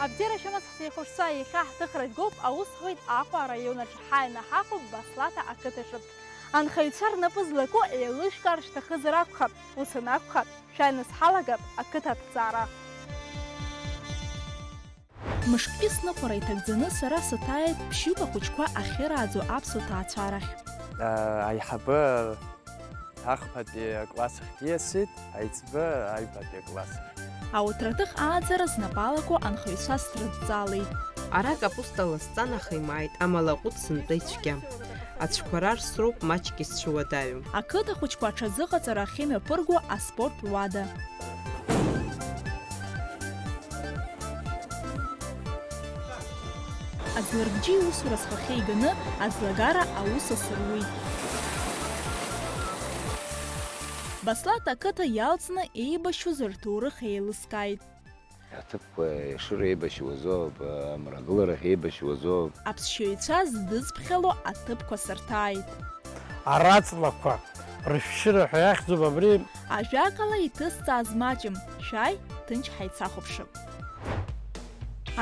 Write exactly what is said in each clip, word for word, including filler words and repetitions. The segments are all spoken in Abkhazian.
Абзиара шәымаз ҳҭахәаҽцәа, иахьа ҳҭыхра жәгоуп, аус ҳуеит Аҟәа араион аҿы, ҳааины ҳаҟоуп Баслаҭа ақыҭаҿы. Анхаҩцәа рнапы злаку еилышәкаар шәҭахызар акәхап, ус анакәха, шәааины сҳалагап ақыҭа аҭҵаара. Мышктәи сныҟәара иҭагӡаны сара саҭааит ԥшьҩык ахәыҷқәа ахьырааӡо аԥсуа ҭаацәарахь. Аиҳабы Ахԥатәи акласс ахь диасит, аиҵбы аҩбатәи акласс ахь. Ауҭраҭых ааӡара знапы алаку анхаҩцәа срыдҵалеит. Ара капуста ласҵан аха имааит, амала аҟәыд сынтәа ицәгьам. Ацәқәа рарсроуп, маҷк исцәыуадаҩым. Ақыҭа хәыҷқәа аҽазыҟаҵара ахьымҩаԥырго аспорт уада. Аӡларбжьы иусура зхахьы иганы аӡлагара аус асыруеит. Баслаҭ ақыҭа иалҵны еибашьуаз рҭоурых еилыскааит. Аҭыԥқәа Ешыра еибашьуазоуп, Мрагыларахь еибашьуазоуп. Аԥсшьаҩцәа здызԥхьало аҭыԥқәа сырҭааит. Араҵлақәа рышәшьыра ҳәа иахьӡуп абри. Ажәакала, иҭысҵааз маҷым, шәааи, ҭынч ҳаицахәаԥшып.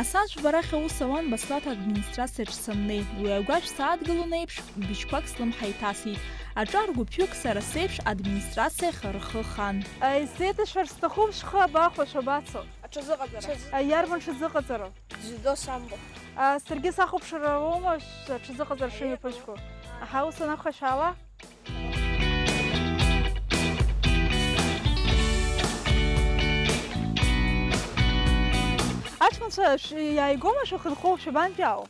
Асааҭ жәба рахь аус ауан Баслаҭ администрациаҿ саннеи, уи агәашә сааҭгылон еиԥш, быжьқәак слымҳа иҭасит. Аҿар гәыԥҩык сара сеиԥш администрациахь рхы хан. Исзеиҭашәар сҭахуп, шәхы абахәа шабацо? Аҽазыҟаҵара. Иарбан ҽазыҟаҵара? Дзюдо, самбо. А, саргьы сахәаԥшра уоума, ш-, аҽазыҟаҵара шымҩаԥысго? Аҳа, ус анакәха, шәаала. Аҷкәынцәа, ш-, иааигәоума шәахынҳәуа, шәабантәиаау?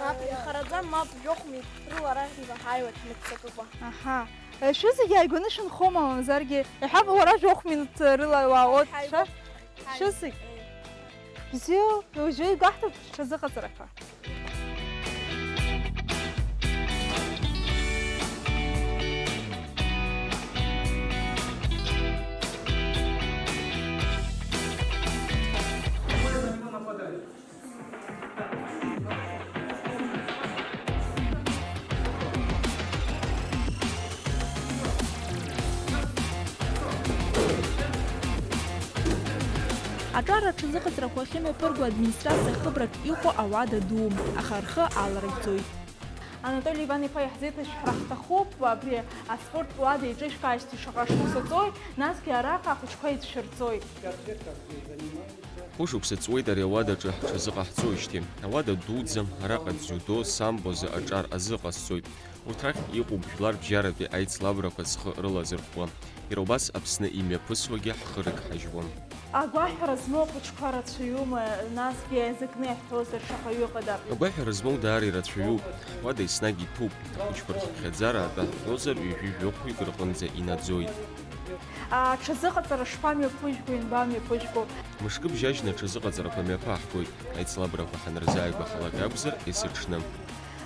Мап, ихараӡам, мап, жәохә минуҭ рыла арахь ибаҳаиуеит, мыццакыкәа. Аҳа. Шәызегь иааигәаны шәынхома, мамзаргьы, иаҳҳәап, уара жәохә минуҭ рыла уаауеит, ҳаиуеит. Шәа-, шәызегь? Бзиоу, уажәы игәаҳҭап шәҽазыҟаҵарақәа. Аҿар аҽазыҟаҵарақәа ахьымҩаԥырго администрациа ахыбраҿ иҟоу ауада ду, аха рхы аларыгӡоит. Анатоли Иван-иԥа, иаҳзеиҭашәҳәар ҳҭахуп, абри аспорттә уада иҿышәкаашьҭи шаҟа шықәса ҵуеи, насгьы араҟа ахәыҷқәа еицәшәырҵои? Хәышықәса ҵуеит ари ауадаҿы ҳҽазыҟаҳҵоижьҭеи. Ауада дуӡӡам, араҟа дзиудо, самбо азы аҿар азыҟасҵоит. Урҭ рахь иҟоуп жәлар бжьаратәи аицлабрақәа зхы рылазырхәуа. Иара убас Аԥсны имҩаԥысуагьы ҳхы рыгҳажьуам. Агәаҳәара змоу ахәыҷқәа рацәаҩума, насгьы иазакны иаҳҳәозар, шаҟаҩы ыҟада? Агәаҳәара змоу даара ирацәаҩуп. Ҳуада еснагь иҭәуп. Ахәыҷқәа рхыԥхьаӡара атәы ҳҳәозар, ҩажәи жәохәҩык рҟынӡа инаӡоит. Аҽазыҟаҵара шԥамҩаԥыжәго, ианбамҩаԥыжәго? Мышкы бжьажьны аҽазыҟаҵарақәа мҩаԥаҳгоит. Аицлабрақәа ҳанырзааигәахалак акәзар, есыҽны.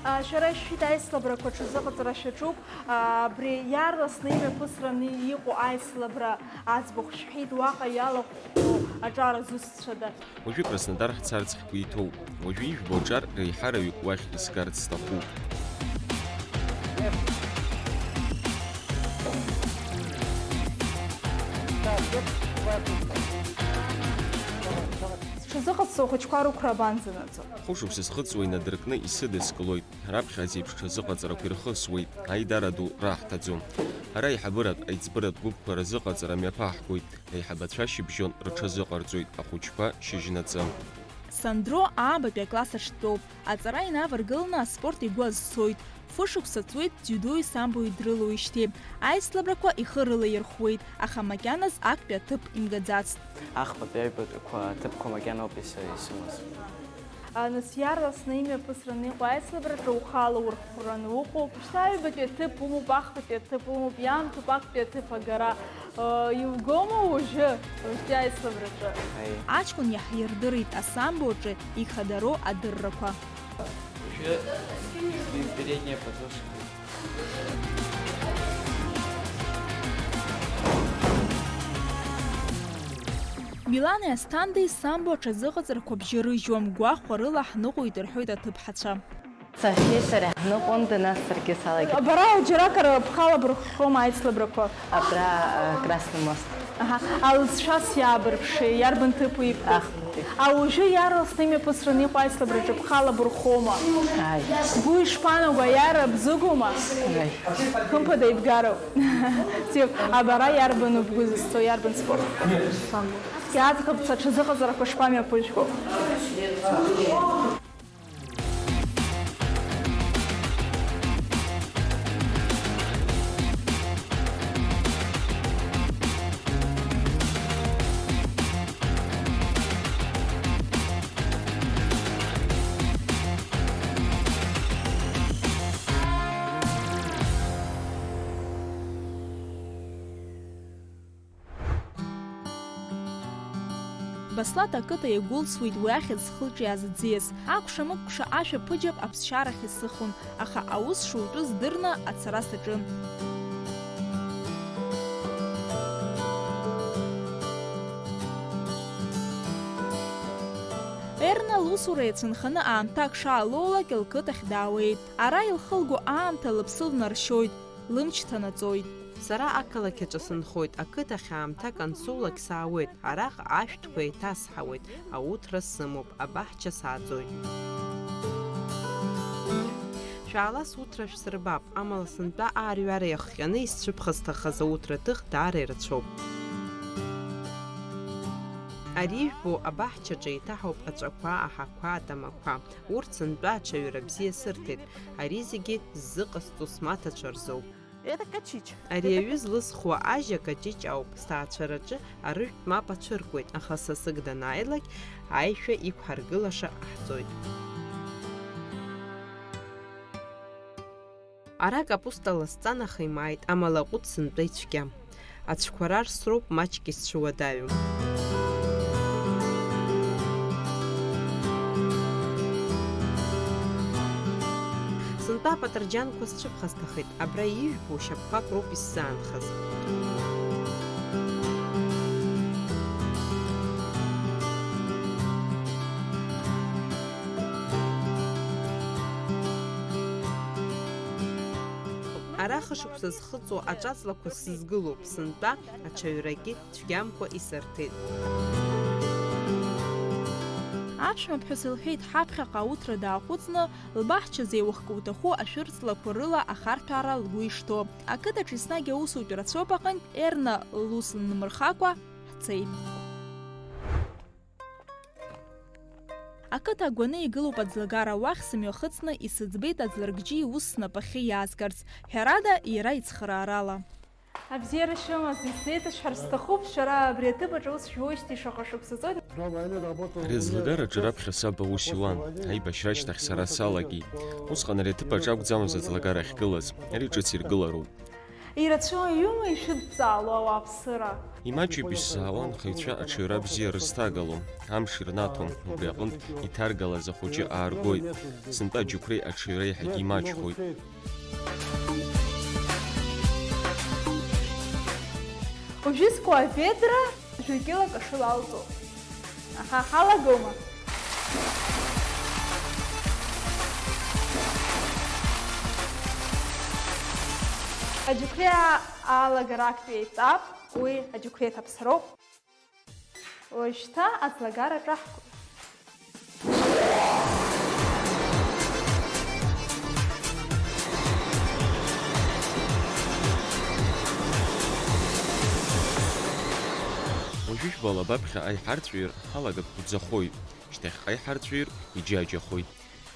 А, шәара ишәшәит аицлабрақәа аҽазыҟаҵара шәаҿуп. А, абри иаарласны имҩаԥысраны иҟоу аицлабра аӡбахә шәҳәеит, уаҟа иалахәхо аҿар азусҭцәада? Уажәы Краснодар ҳцарц ҳгәы иҭоуп. Уажәы ижәбо аҿар реиҳараҩык уахь искарц сҭахуп. Зҽазыҟаҵо ахәыҷқәа рықәра абанӡанаӡо? Хәышықәса схыҵуа инадыркны исыдыскылоит. Раԥхьа азеиԥш ҽазыҟаҵарақәа ирхысуеит, аидара ду раҳҭаӡом. Ара аиҳабыратә, аиҵбыратә гәыԥқәа рзыҟаҵара мҩаԥаҳгоит, аиҳабацәа шьыбжьон рҽазыҟарҵоит, ахәыҷқәа шьыжьнаҵы. Сандро аабатәи акласс аҿтәоуп. Аҵара инаваргыланы аспорт игәы азцоит. Фышықәса ҵуеит дзиудои самбои дрылоуижьҭеи. Аицлабрақәа ихы рылаирхәуеит, аха макьаназ актәи аҭыԥ имгаӡацт. Ахԥатәи аҩбатәиқәа аҭыԥқәа макьана ауп ис-, исымаз. А, нас иаарласны имҩаԥысраны иҟоу аицлабраҿы ухала урхәраны уҟоуп. Шьҭа аҩбатәи аҭыԥ умоуп, ахԥатәи аҭыԥ умоуп, иаамҭоуп актәи аҭыԥ агара. Э, иугома уажәы, уажәтәи аицлабраҿы? Аи. Аҷкәын иаҳирдырит асамбоаҿы ихадароу адыррақәа. Вообще, передняя подложка. Милани Асҭандеи самбо аҽазыҟаҵарақәа бжьы рыжьуам, гәахәарыла ҳныҟәоит рҳәоит аҭыԥҳацәа. Сашьеи сареи ҳныҟәон, нас саргьы салагеит. Бара џьаракыр бхала бырххьоума аицлабрақәа? Абра, э, Красный мост. Аҳа, алҵшәас иаабырԥши, иарбан ҭыԥу иқәу? Ахԥатәи. Ауаҩы иаарласны имҩаԥысраны иҟоу аицлабраҿы бхала бурхома? Ааи. Бгәы ишԥанаго, аиааира бзыгома? Ааи. Хымԥада ибгароуп. Тип, абара иарбану бгәы зызцо, иарбан спорт? Самбо. Насгьы аӡӷабцәа аҽазыҟаҵарақәа шԥамҩаԥыжәго? Баслаҭ ақыҭа иагәылсуеит уи ахьӡ зхылҿиааз аӡиас. Акәша-мыкәша ашәа ԥыџьап аԥсшьарахь исыхон, аха аус шутәыз здырны ацара саҿын. Ерна лусура иацәынханы аамҭак шаалоулак лқыҭахь даауеит. Ара илхылго аамҭа лыԥсы лнаршьоит. Лымч ҭанаҵоит. Сара ақалақь аҿы сынхоит, ақыҭахь аамҭак ансоулак саауеит, араҟа ашәҭқәа еиҭасҳауеит, ауҭра сымоуп, абаҳча сааӡоит. Шәаала суҭра шәсырбап, амала сынтәа аарҩара иахҟьаны исцәыԥхасҭахаз ауҭраҭых даара ирацәоуп. Ари ижәбо абаҳчаҿы еиҭаҳауп аҵәақәа, аҳақәа, атамақәа. Урҭ сынтәа аҽаҩра бзиа сырҭеит, ари зегьы ззыҟасҵо смаҭацәа рзоуп. Это качич. Ари аҩы злысхуа ажьа качич ауп. Сҭаацәараҿы арыжәтә мап ацәыркуеит, аха сасык данааилак, аишәа иқәҳаргылаша ҟаҳҵоит. Ара капуста ласҵан, аха имааит, амала аҟәыд сынтәа ицәгьам. Ацәқәа рарсроуп, маҷк исцәыуадаҩым. Сынтәа апатырџьанқәа сцәыԥхасҭахеит, абра ижәбо шьапқәак роуп исзаанхаз. Ара хышықәса зхыҵуа аҿаҵлақәа сызгылоуп, сынтәа аҽаҩрагьы цәгьамкәа исырҭеит. Аԥшәмаԥҳәыс лҳәеит, ҳаԥхьаҟа ауҭра даахәыцны, лбаҳча зеиуахкы уҭаху ашәырҵлақәа рыла ахарҭәаара лгәы ишҭоу. Ақыҭаҿ еснагь аусутә рацәоуп аҟынтә, Ерна лус лнымырхакәа ҳцеит. Ақыҭа агәаны игылоуп аӡлагара, уахь сымҩахыҵны исыӡбеит аӡларгьы иус снапахьы иаазгарц, ҳәарада, иара ицхыраарала. Абзиара шәымаз исзеиҭашәҳәар сҭахуп, шәара абри аҭыԥ аҿы ус шәуоижьҭеи шаҟа шықәса ҵуеит? Ари аӡлагараҿы раԥхьа саб аус иуан, аибашьра ашьҭахь сара салагеит. Усҟан ари аҭыԥ аҿы акәӡамызт аӡлагара ахьгылаз, ари ҿыц иргылароуп. Ирацәаҩума ишәыдҵаало ауааԥсыра? Имаҷҩуп исзаауа анхаҩцәа аҽаҩра бзиа рызҭагало. Амш ирнаҭом, убри аҟынтә иҭаргалаз ахәыҷы ааргоит. Сынтәа аџьықәреи аҽаҩра еиҳагьы имаҷхоит. Уажәы-зқәа аведра жәа-кьылак ашыла алҵоуп. Аҳа, ҳалагома? Аџьықәреи алагара актәи етап, уи аџьықәреи аҭаԥсароуп. Уажәшьҭа аӡлагара ҿаҳкуеит. Уажәы жәбала баԥхьа аиҳарҵәир ҳалагатә ԥыҭӡахоит, шьҭахьҟа аиҳарҵәир иџьаџьахоит.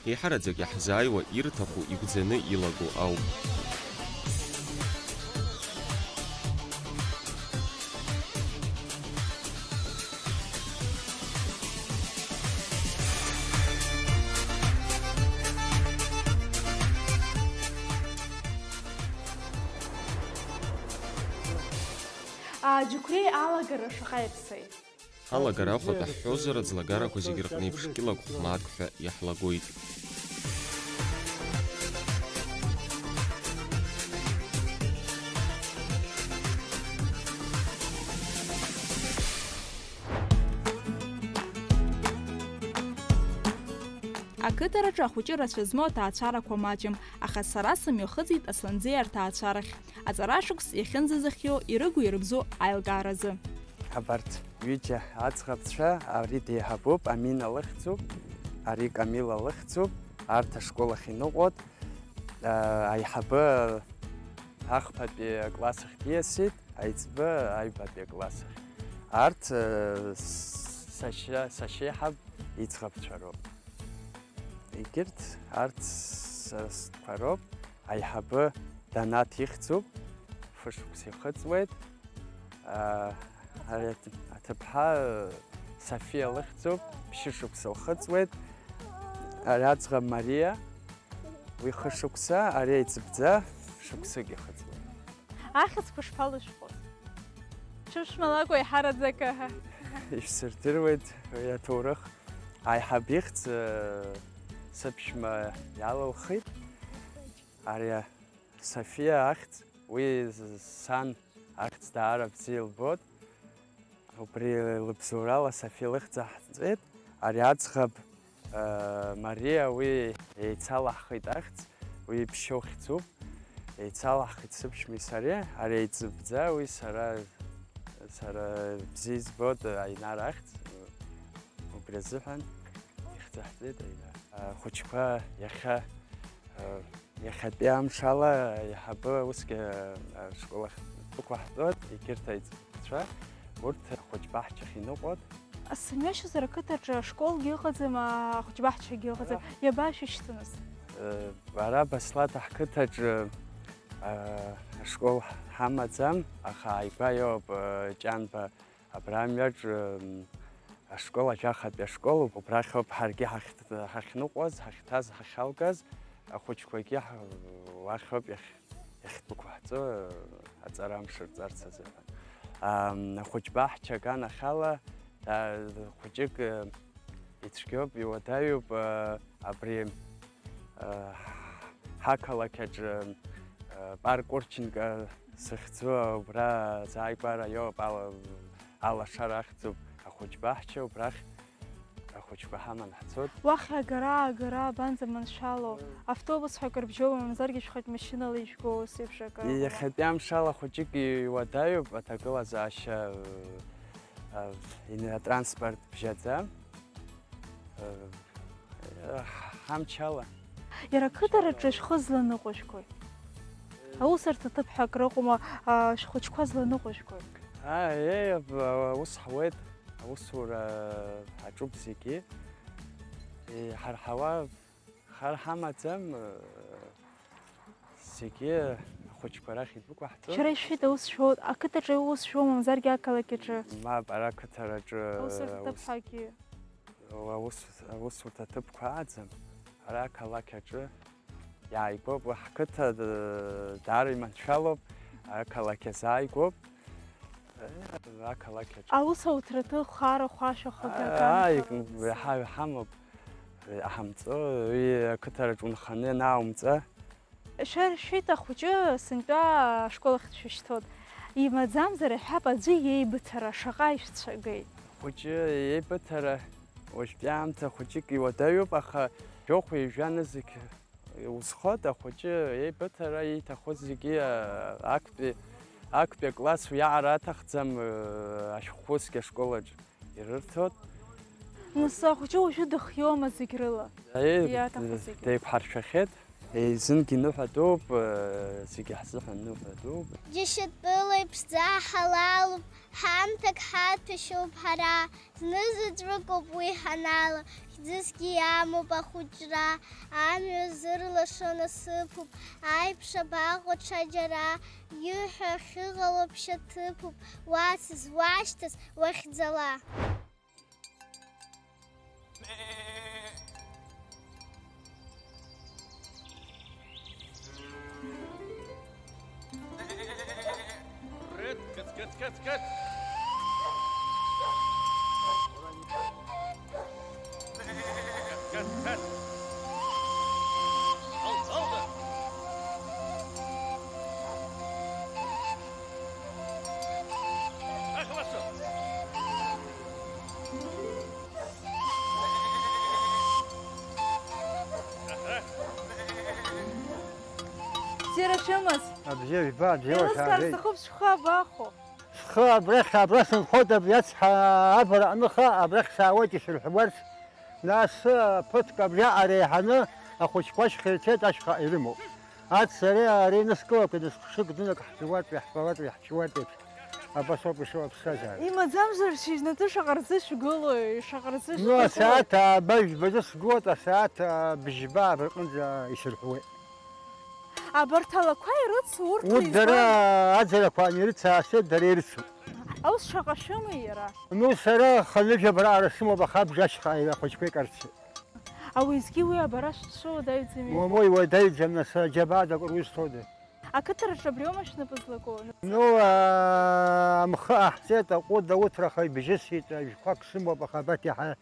Еиҳараӡак иаҳзааиуа ирҭаху игәӡаны илаго ауп. Аџьықәреи алагара шаҟа иаԥсеи? Алагара ахәада ҳҳәозар, аӡлагарақәа зегьы рҟны еиԥш кьылак хә-мааҭк ҳәа иаҳлагоит. Ақыҭараҿы ахәыҷы рацәа змоу аҭаацәарақәа маҷым, аха сара сымҩахыҵит Асланӡиа рҭаацәарахь. Аҵарашықәс иахьынӡазыхиоу ирыгу-ирыбзоу аилкааразы. Абарҭ ҩыџьа аӡӷабцәа, ари деиҳабуп, Амина лыхьӡуп, ари Камила лыхьӡуп, арҭ ашкол ахь иныҟәоит. Аиҳабы ахԥатәи акласс ахь диасит, аиҵбы аҩбатәи акласс ахь. Арҭ, э, с-, сашьа-, сашьеиҳаб иӡӷабцәа роуп. Егьырҭ арҭ са стәқәа роуп. Аиҳабы Данаҭ ихьӡуп, фышықәса ихыҵуеит. А, ари аҭ-, аҭыԥҳа, э, Софиа лыхьӡуп, ԥшьышықәса лхыҵуеит. Ари аӡӷаб Мариа, уи хышықәса, ари аиҵбӡа шықәсык ихыҵуеит. Ахьӡқәа шԥалышәхуаз? Шәышәмалакәа иҳараӡак, аҳа. Ишәсырдыруеит уи аҭоурых. Аиҳаб ихьӡ, э, сыԥшәма иалылхит. Ари Софиа ахьӡ, уи з-, сан ахьӡ даара бзиа илбоит. Убри лыбзоурала Софиа лыхьӡ аҳҵеит. Ари аӡӷаб, э, Мариа, уи еицалаҳхит ахьӡ, уи ԥшьоу хьӡуп. Еицалаҳхит сыԥшәмеи сареи, ари аиҵбӡа, уи сара, сара бзиа избоит Аинар ахьӡ, убри азыҳәан ихьӡ аҳҵеит Аинар. Ахәыҷқәа иахьа Иахьатәи амшала аиҳабы усгьы ашкол ахь дықәаҳҵоит, егьырҭ аиҵбацәа, урҭ ахәыҷбаҳчахь иныҟәоит. Сымҩашьозар, ақыҭаҿы ашколгьы ыҟаӡам, ахәыҷбаҳчагьы ыҟаӡам. Ара. Иабашәышьҭу нас? Ара Баслаҭ ҳқыҭаҿы, а, ашкол ҳамаӡам, аха ааигәа иоуп, а, Ҷанба Абра амҩаҿ, м, ашкол, ажәахатәи ашкол, убрахьоуп ҳаргьы ҳахь-, ҳахьныҟәаз, ҳахьҭаз, ҳахьалгаз, ахәыҷқәагьы ҳ-, уахьоуп иахь-, иахьдәықәаҳҵо, аҵара амш рҵарц азыҳәан. Ам, ахәыҷбаҳча аганахьала, а, хәыҷык, э, ицәгьоуп, иуадаҩуп, э, абри, э, ҳақалақь аҿы, э, парк Курченко сыхьӡу, убра азааигәара иоуп, ала-, алашара ахьӡуп ахәыҷбаҳча, убрахь ахәыҷқәа ҳаман ҳцоит. Уахь агара, агара абанӡаманшәало? Автобус ҳәа акыр бжьоума, мамзаргьы шәхатә машьынала ижәго, ус еиԥш акы? Иахьатәи амшала хәыҷык иуадаҩуп аҭагылазаашьа, э, э, ин-, атранспорт бжьаӡа. Э, э, ҳамчала. Иара ақыҭараҿы шәхы зланыҟәыжәгои? Аусурҭа ҭыԥ ҳәа акрыҟоума, а, шәхәыҷқәа зланыҟәыжәгои? Ааи, аус ҳуеит, аусура аҿуп зегьы. Иҳарҳауа хар ҳамаӡам, зегьы ахәыҷқәа рахь идәықәаҳҵоит. Шәара ишәҳәеит, аус шәоуп, ақыҭаҿы аус шәоума, мамзаргьы ақалақь аҿы? Мап, ара ақыҭараҿы аусурҭа аус-, ҭыԥ ҳәагьы. Аус-, аусурҭа ҭыԥқәа ааӡам, ара ақалақь аҿы иааигәоуп, ҳқыҭа, э, даара иманшәалоуп, ақалақь азы ааигәоуп, э, ақалақь аҿы. Аусауҭраҭы хара хәашәа хагаган. Ааи, ҳа-, ҳамоуп, э, ҳамҵо, уи ақыҭараҿ унханы ианааумҵа. Шәа-, шәеиҭа ахәыҷы сынтәа ашкол ахь дшәышьҭоит. Имаӡамзар, иҳәап, аӡәы иеибыҭара шаҟа ишәцәагеит? Ахәыҷы иеибыҭара уажәтәи аамҭа хәыҷык иуадаҩуп, аха жәохә-ҩажәа нызқь узхоит, ахәыҷы иеибыҭара ииҭаху зегьы, а, актәи, актәи акласс уиаҟара аҭахӡам, а, ашәҟәқәа усгьы ашкол аҿы ирырҭоит. Нас ахәыҷы уажәы дыхиоума зегь рыла? Аиеи, иаҭаху зегьы деиқәҳаршәахьеит. Еизынгьы ныҳәа дууп, зегьы ҳзыҳәан ныҳәа дууп. Џьашьатәыла иԥшӡа ҳалалуп, ҳамҭак ҳаҭәашьоуп ҳара, зны-заҵәыкоуп уи ҳанала, хьӡысгьы иамоуп ахәыҷра, амҩа зырлашо насыԥуп, аиԥш абаҟоу ҽаџьара, иуҳәо ахьыҟало ԥшьа ҭыԥуп, уа сызуашьҭаз уахьӡала. Кыц, кыц, кыц, кыц! Кыц, кыц! Ал, ал да! Ахлаша! Бзиара шәымаз! Абзиа жәба, абзиа еилыскаар шәаабеит. Сҭахуп шәхы абахәо. Схы абрахь, абра сынхоит, абри ацҳа авара аныха, абрахь саауеит исырҳәуарц. Нас, ԥыҭк абриаҟара еиҳаны ахәыҷқәа ашьха ирцеит, ашьха ирымоуп. Аццареи аареи ныскылақәа, нас хшык дунак ҳжуартә, иаҳфалартә, иаҳчуартә еиԥш, абас ауп ишыҟоу аԥсҭазаара. Имаӡамзар, шьыжьнаҵы шаҟа рзышәгылои, шаҟа рзышәгылои? Ну, асааҭ ааба, жәбазы сгылоит, асааҭ, а, бжьба абарҟынӡа исырҳәуеит. Абарҭ алақәа ирыцу урҭ Урҭ дара избан? Аӡарақәа анирыцаасеит, дара ирыцуп. Аус шаҟа шәымоу иара? Ну, сара хынҩажәа абраҟара сымоуп, аха абжа ашьха ахәыҷқәа икарцеит. Ауаҩзгьы уи абара шәцәуадаҩӡами? Уамои, уадаҩӡам, нас, аџьабаа дакә рузҭода? Ақыҭараҿы абриоума шәнапы злаку? Ну, а, амхы аҳҵеит, аҟәыд ауҭраха ибжьысит, ажәқәак сымоуп, аха абарҭ иаҳа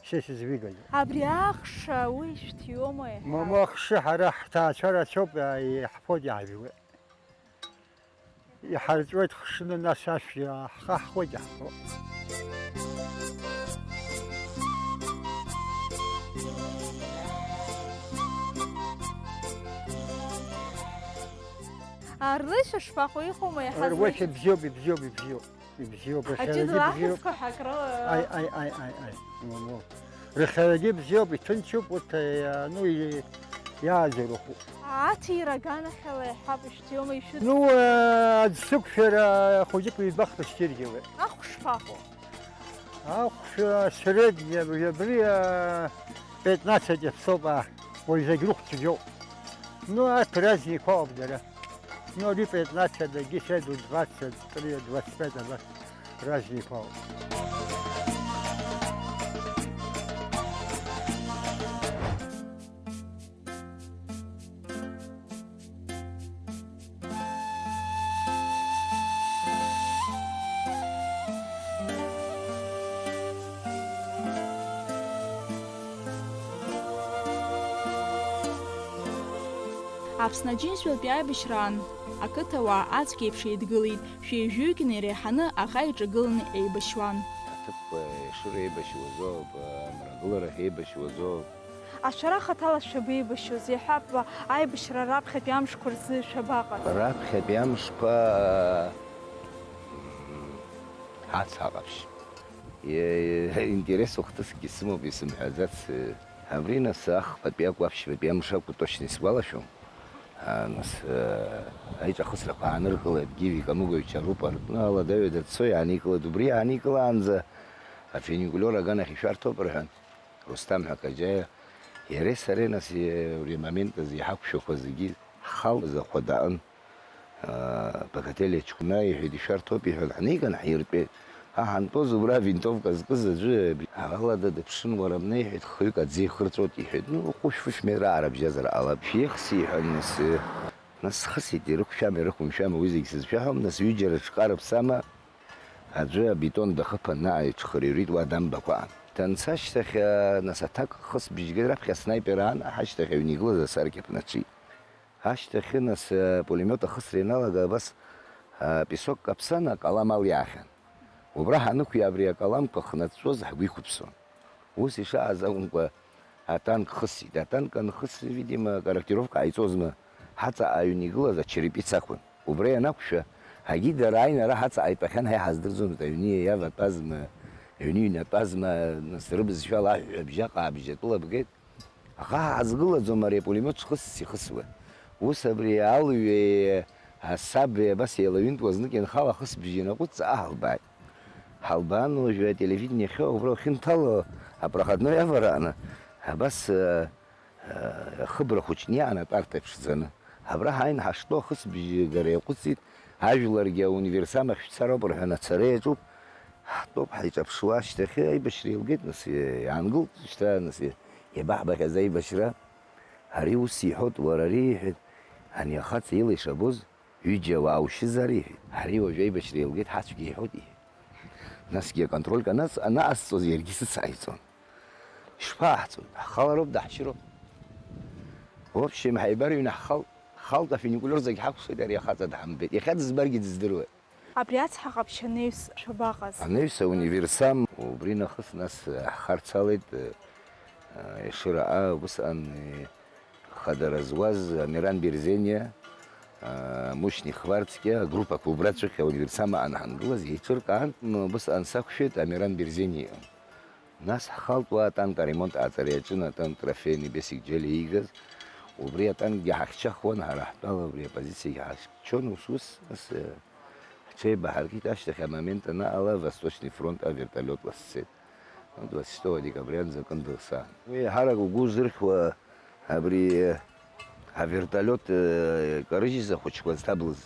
са исызҩыдаҩуп. Абри ахш уи шәҭиуама иаҳа? Мамоу, ахшы ҳара ҳҭаацәа рацәоуп, а, иаҳфоит, иаҳжәуеит. Иҳарҵәуеит хшыны, нас ашә иаҳхаҳхуеит, иаҳфоит. Арлеишәа шԥаҟоу, иҟоума иаҳа Арлеишәа злеишәа? Ибзиоуп, ибзиоуп, ибзиоуп. Ибзиоуп, иахьа Аҷыдала зегьы бзиоуп. Ахьӡқәа ҳакрыла. Ай, ай, ай, ай, ай. Мамоу. Рхьарагьы бзиоуп, иҭынчуп, урҭ, а, ну, и-, иааӡарахуп. Аҭира аганахьала иаҳҳәап, ишәҭиуама, ишәыд- Ну, а, аӡсықәшәара хәыҷык ҩба-хԥа шьҭиргьы уеит. Ахә шԥаҟоу? Ахәшә, а, средниа, абри, а, пятнадцать иаԥсоуп, а, уажә зегь рыхә цәгьоуп. Ну, арҭ разниақәа ауп дара. Ну, ари пятнадцать, адагьы среду двадцать три, двадцать пять, абас разниақәа ауп. Аԥсны Аџьынџьтәылатәи аибашьраан ақыҭауаа ацәгьеиԥш еидгылеит, шәи жәаҩыкгьы инареиҳаны аӷа иҿагыланы еибашьуан. Аҭыԥқәа Ешыра еибашьуазоуп, амрагыларахь еибашьуазоуп. Ашәара хаҭала шәабеибашьуаз, иаҳҳәап, аибашьра раԥхьатәи амшқәа рзы шәабаҟаз? Раԥхьатәи амшқәа, м, ацҳа ҟаԥшь. Е-, е-, интерес ухҭысгьы сымоуп, исымҳәаӡац. Абри нас ахԥатәи акәу аԥшьбатәи амш акәу, точно исгәалашәом. А, нас, э, аиҿахысрақәа ааныркылеит, Гиви Камыгович арупор, ну, алада-ҩада дцо иааникылеит, убри иааникылаанӡа афуникулиор аганахь ишәарҭоуп рҳәан, Русҭам ҳәа Каџьаиа, иареи сареи, нас, е-, убри амомент азы иҳақәшәақәа зегьы ҳхалоз ахәа даҟын. Аа, Богатели аҷкәына иҳәеит, ишәарҭоуп, иҳәан, ҳнеиган ҳиртәеит. Ҳа ҳантәоз убра авинтовка зкыз аӡәы абри алада дыԥшын, уара бнеи, иҳәеит, хҩык аӡы ихырҵәоит, иҳәеит, ну, хәышә-фышә метра аара бжьазар ҟалап. Шәихси, иҳәан, нас, нас схысит, ирықәшәама, ирықәымшәама, уи зегь сызшәаҳәом, нас ҩыџьа рыҽкарыԥсама, аӡәы абетон дахыԥан, наҟ иҽхырҩрит уа дамбакәа. Данца ашьҭахь, нас аҭак хысбжьы геит, раԥхьа аснайпер аан, ҳашьҭахь аҩны игылаз асаркьа ԥнаҽит. Ашьҭахьы, нас, э, пулемиот ахысра ианалага, абас, э, песок каԥсан, акалам алиаахьан. Убра ҳанықәиа, абри акаламқәа хнаҵәҵәоз ҳгәы иқәыԥсон. Ус ишааз акәымкәа, атанк хысит. Атанк анхыс, видимо, корректировка ҟаиҵозма, ҳаҵаҟа аҩны игылаз ачерепица акәын. Убра ианақәшәа, агида рааины ара ҳаҵаҟа итәахьан, ҳа иҳаздырӡомызт, аҩны иаватәазма, аҩны иҩнатәазма, нас рыбызшәала аҳәҳәабжь аҟаабжь атәыла бгеит. Аха ҳазгылаӡом ари апулемиот шхысц ихысуа. Ус абри алҩеи асаби абас еилаҩынтуа знык ианхала ахысбжьы ианаҟәыҵ ҵаа ҳалбааит. Ҳалбаан уажәы ателевидение ахьыҟоу убра уахьынҭало апроходной аварааны абас, э, э, ахыбра хәыҷны иаанатәарҭа иԥшӡаны. Абра ҳааин ҳаштәоу ахысбжьы гара иаҟәыҵит, ажәларгьы ауниверсам ахь шәцароуп рҳәан ацара иаҿуп. Ҳтәоуп ҳаиҿаԥшуа ашьҭахьы аибашьра еилгеит, нас, иаангылт, шьҭа, нас, иабаҳбахьаз аибашьра? Ари ус иҳәоит, уара, ари, иҳәеит, ани ахаҵа ила ишабоз, ҩыџьа ауаа ушьызар, иҳәеит. Ари уажәы аибашьра еилгеит, ҳацәгьа иҳәоит, иҳәеит. Насгьы аконтролька анаҵ-, анаҟасҵоз иаргьы сыцааиҵон. Ишԥаҳҵои? Ҳхалароуп, даҳшьыроуп. В общем, ҳаибарыҩны ҳхалт, ҳхалт, афуникулиор зегь ҳакәшеит, ари ахаҵа дҳамбеит. Иахьа дызбаргьы дыздыруеит. Абри ацҳа ҟаԥшь анаҩс шәабаҟаз? Анаҩс ауниверсам, убри нахыс нас ҳхарцалеит, э, Ешыраҟа, усҟан, э, хадара зуаз Амиран Берзениа, Мушьни Хварцкиа агруппақәа убрацәгьа ауниверсам аан ҳангылаз еицәыркаан, м, убысҟан сақәшәеит, Амиран Берзени иҟан. Нас ҳхалт уа атанк аремонт ааҵара иаҿын, атанк трофейный Бесик Џьелиа иигаз. Убри атанкгьы ҳахьчахуан, ҳара ҳтәала убри апозициагьы ҳахьчон, ус, ус, нас, э, ҳҽеибаҳаркит, ашьҭахь амомент анаҟала Восточный фронт авертолиотла сцеит. Двадцать шестого декабря анӡа акын дылсаан. Уи еиҳарак угәы узырхьуа абри, э, авертолиот, э, карыжьыз ахәыҷқәа зҭаблыз.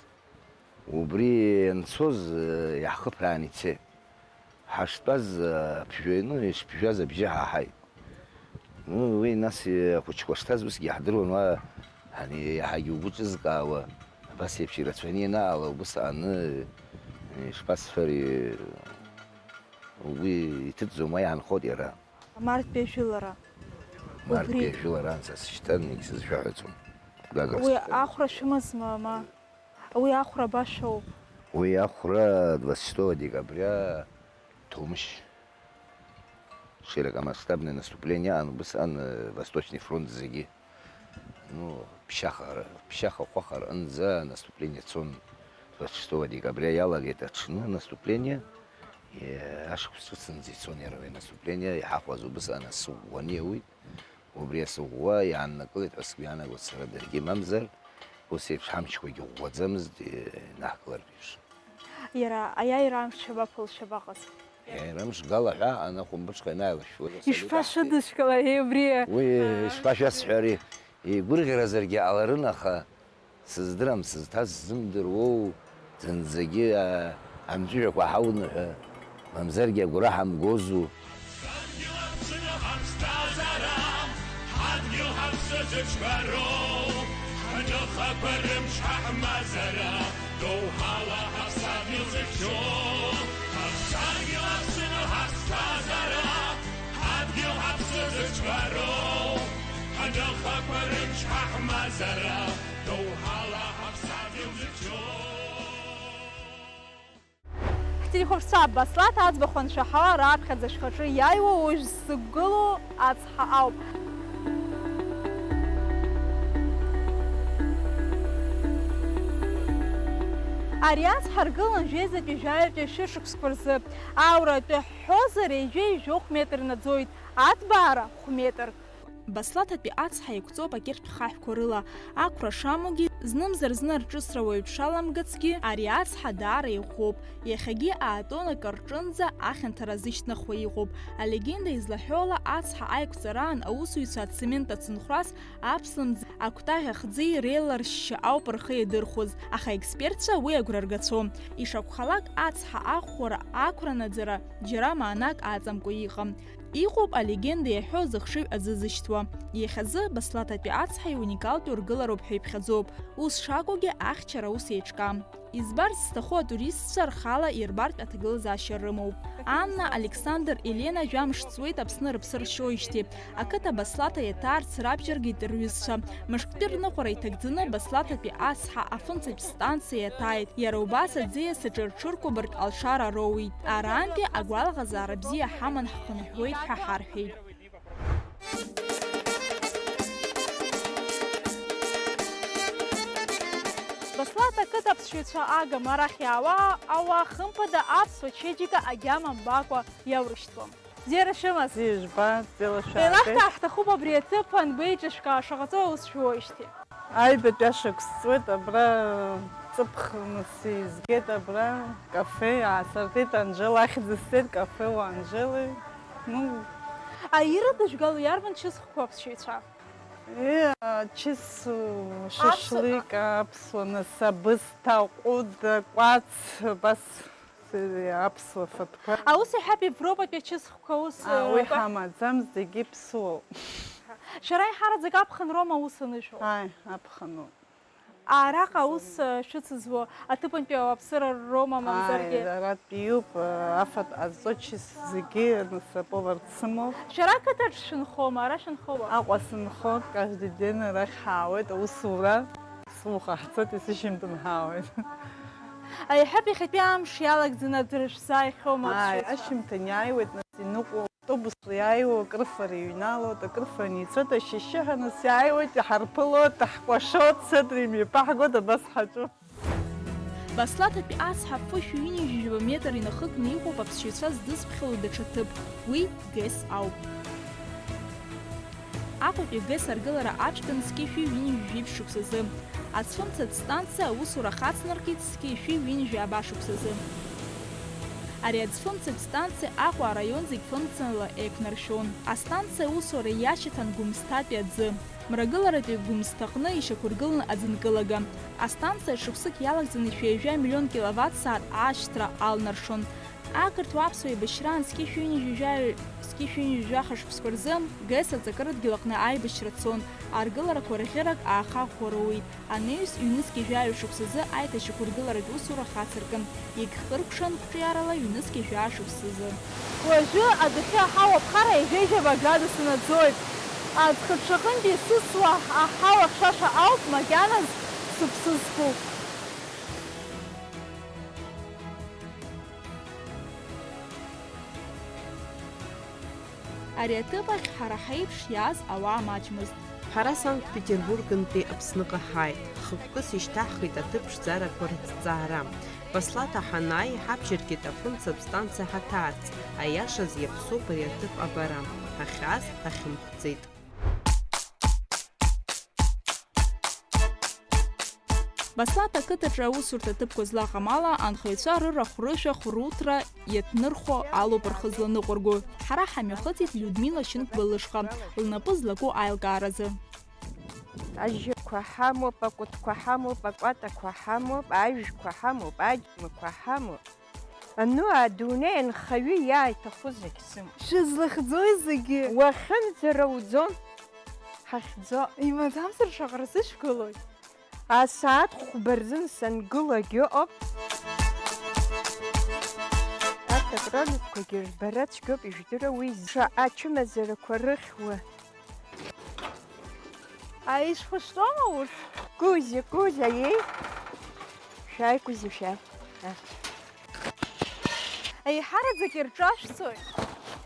Убри анцоз, э, иаҳхыԥраан ицеит. Ҳаштәаз, э, ԥжәаҩны, ишԥжәаз абжьы ҳаҳаит. Ну, уи нас, э, ахәыҷқәа шҭаз усгьы иаҳдыруан, уа, ани, иаҳагьы угәы ҿызкаауа, абас еиԥш ирацәаны ианаала, убыс ааны, э, ишԥасҳәари, угәы иҭыҵӡом, уа иаанхоит иара. Мартәи ажәылара. Мартәи Убри. Ажәылара анса сышьҭан, егьсызшәаҳәаӡом. Гагра Уи сышьҭан. Ахәра шәымазма, ма? Уи ахәра башәоуп. Уи ахәра двадцать шестого декабря Ҭоумышь широкомасштабное наступление аан, убысҟан, э, Восточный фронт зегьы, ну, ԥшьаха, ԥшьаха хәаха рҟынӡа наступление цон. Двадцать шестого декабря иалагеит аҽны наступление. Е, ашықәс ҿыцынӡа ицон иара уи анаступление, иҳахәаз убысҟан асы ӷәӷәаны иауит. Убри асы ӷәӷәа иааннакылеит ҳәа сгәы иаанагоит сара, даргьы мамзар, ус еиԥш ҳамчқәагьы ӷәӷәаӡамызт, е, инаҳкылартә еиԥш. Иара аиааира амш шабаԥыло, шабаҟаз? Аиааира амш гала ҳәа анахәымбыҽха ианааилышәшәуаз асалют аҳҭеит. Ишԥашәыдышьклари абри? Уи, аа, ишԥашәасҳәари, игәырӷьаразаргьы ҟаларын, аха сыздырам, сызҭаз сзымдыруоу, зынӡагьы, а, амҵәыжәҩақәа ҳауны ҳәа, мамзаргьы агәра ҳамгозу? Ҳадгьыл аԥсны ҳаԥсҭазаара, ҳадгьыл ҳаԥсы зыҽҳәароу, ҳныхақәа рымч ҳаҳмазара, доуҳала ҳаԥсадгьыл зыхьчо. Ҳаԥсадгьыл аԥсны ҳаԥсҭазаара, ҳадгьыл ҳаԥсы зыҽҳәароу, ҳныхақәа рымч ҳаҳмазара, доуҳала ҳаԥсадгьыл зыхьчо. Ҳтелехәаԥшцәа, Баслаҭ аӡбахә аншәаҳауа раԥхьаӡа ашьхаҿы иааиуа уажә ззықәгылоу ацҳа ауп. Ари ацҳа ргылан жәеизатәи жәаҩатәи ашәышықәсқәа рзы. Аура атәы ҳҳәозар, ҩажәи жәохә метр наӡоит, аҭбаара хә метр. Баслаҭатәи ацҳа еиқәҵоуп акьыртә хаҳәқәа рыла. Ақәра шамоугьы, знымзар-зны арҿыцра уаҩ дшаламгацгьы, ари ацҳа даара иӷәӷәоуп. Иахьагьы аатоннак рҿынӡа ахьанҭара азышьҭнахуа иҟоуп. Алегенда излаҳәо ала, ацҳа аиқәҵараан аусзуҩцәа ацемент ацынхәрас аԥслымӡи акәтаӷь ахӡи реиларшьшьа ауп рхы иадырхәоз, аха аекспертцәа уи агәра ргацәом. Ишакәхалак, ацҳа аӷәӷәара, ақәра наӡара џьара маанак аҵамкәа иҟам. Иҟоуп алегенда иаҳәо зыхшыҩ азызышьҭуа. Иахьазы Баслаҭатәи ацҳа иуникалтәу ргылароуп ҳәа иԥхьаӡоуп. Ус шакәугьы, ахьчара ус еиҿкаам. Избарц зҭаху атуристцәа рхала ирбартә аҭагылазаашьа рымоуп. Анна, Александр, Елена жәамш ҵуеит Аԥсны рыԥсы ршьоижьҭеи. Ақыҭа Баслаҭа иаҭаарц рабџьар геит рҩызцәа. Мышктәи рныҟәара иҭагӡаны Баслаҭатәи ацҳа афымцатә станциа иаҭааит. Иара убас аӡиас аҿы рҽыркәабартә алшара роуит. Арантәи агәалаҟазаара бзиа ҳаман ҳхынҳәуеит ҳәа ҳарҳәеит. Баслаҭ ақыҭа аԥсшьаҩцәа агым арахь иаауа ауаа хымԥада аԥсуа чеиџьыка агьама мбакәа иаурышьҭуам. Бзиара шәымаз! Бзиа жәба, бзиала шәаабеит. Еилаҳкаар ҳҭахуп абри аҭыԥан беиҿышәкаа шаҟа ҵуа ус шәуоижьҭеи. Аҩбатәи ашықәс ҵуеит абра, ҵыԥх мсы изгеит абра, кафе аасыртит Анжела, ахьӡ сҵеит кафе у Анжелы. Ну. Аира дыжәгало иарбан чысхқәоу аԥсшьаҩцәа? Е, ачыс, аԥсуа шашлык, аԥсуа, нас абысҭа, аҟәыд, акәац, абас. Аԥсуа фатәқәа. Аус иҳәап Европатәи ачысхқәа ус, а, уи ҳамаӡам, зегьы ԥсуоуп. Шәара еиҳараӡак аԥхынроума аус анышәо? Ааи, аԥхыноуп. Араҟа аус, а, шәыцызуо аҭыԥантәи ауааԥсыра роума, мамзаргьы? Ааи, аратәиуп, а, афатә ҟазҵо чыс зегьы, нас, аповар дсымоуп. Шәара ақыҭаҿ шәынхома, ара шәынхома? Аҟәа сынхоит, каждый день арахь ҳаауеит аусура. Сыуха ҳцоит, есышьыжьымҭан ҳаауеит. Аиҳәап, иахьатәи амш иалагӡаны аӡәыр шәзааихьоума? Ааи, аԥсшьаҩцәа? Ашьыжьымҭан иааиуеит, нас иныҟәоит, Автобусла иааиуа акрыфара иҩналоит, акрыфара ницоит, ашьшьыҳәа нас иааиуеит, иҳарԥылоит, иаҳкәашоит, сыдра имҩаԥаҳгоит, абас ҳаҿуп. Баслаҭатәи ацҳа фышәи ҩынҩажәи жәаба метр инахыкны иҟоуп аԥсшьаҩцәа здызԥхьало даҽа ҭыԥ, уи Гес ауп. Аҟәатәи Гес аргылара аԥшьҭан зқьи шәи ҩынҩажәи жәиԥшь шықәсазы. Аӡфымцатә станциа аусура хацнаркит зқьи шәи ҩынҩажәи жәаба шықәсазы. Ари аӡфымцатә станциа Аҟәа араион зегь фымцала еиқәнаршәон. Астанциа аусура иашьаҭан Гәымсҭатәи аӡы. Мрагыларатәи Гәымсҭаҟны ишьақәыргылан аӡынкылага. Астанциа шықәсык иалагӡаны ҩажәа миллион киловатт-сааҭ аашьҭра алнаршон. Ақырҭуа-аԥсуа еибашьраан зқьи шәи ҩынҩажәи жәаҩа, зқьи шәи ҩынҩажәи жәаха шықәсқәа рзы Гес аҵакырадгьыл аҟны аибашьра цон, аргыларақәа рӷьырак аахаӷәӷәа роуит. Анаҩс ҩнызқьи жәаҩа шықәсазы аиҭашьақәыргыларатә усура хацыркын, егьхыркәшан қәҿиарала ҩнызқьи жәаа шықәсазы. Уажәы адәахьы аҳауа аԥхара ҩажәа-ҩажәаба градус анаӡоит. Аӡхыҽҽаҟынтәи исысуа аҳауа хьшәашәа ауп макьаназ сыԥсы зхоу. Ари аҭыԥ ахь ҳара ҳаиԥш иааз ауаа маҷмызт. Ҳара Санкт-Петербургнтәи Аԥсныҟа ҳааит. Хықәкыс ишьҭаҳхит аҭыԥ ԥшӡарақәа рыҭҵаара. Баслаҭа ҳанааи, иҳабжьаркит афымцатә станциа ҳаҭаарц. Аиашаз иаԥсоуп ари аҭыԥ абара. Ҳахьааз ҳахьымԥҵит. Баслаҭа ақыҭаҿы аусурҭа ҭыԥқәа злаҟам ала, анхаҩцәа рырахә-рышәахә, руҭра иаҭнырхо алоуп рхы зланыҟәырго. Ҳара ҳамҩахыҵит Людмила Шьынқәба лышҟа, лнапы злаку аилкааразы. Ажьақәа ҳамоуп, акәытқәа ҳамоуп, акәатақәа ҳамоуп, ажәқәа ҳамоуп, аџьмақәа ҳамоуп. Ану, адунеи анхаҩы иааиҭаху зегь сымоуп. Шәызлыхьӡои зегьы? Уахынӡара уӡом, ҳахьӡо. Имаӡамзар шаҟа рзышәгылои? Асааҭ хәба рзын сангылогь ыҟоуп. Арҭ акроликқәагьы рбара цәгьоуп, ижәдыруа уи шаҟа ачымазарақәа рыхьуа. Аишхәа стәоума урҭ? Кузя, Кузя, аиеи? Шәааи, Кузя, шәааи. Еиҳараӡак ирҿашәҵоит.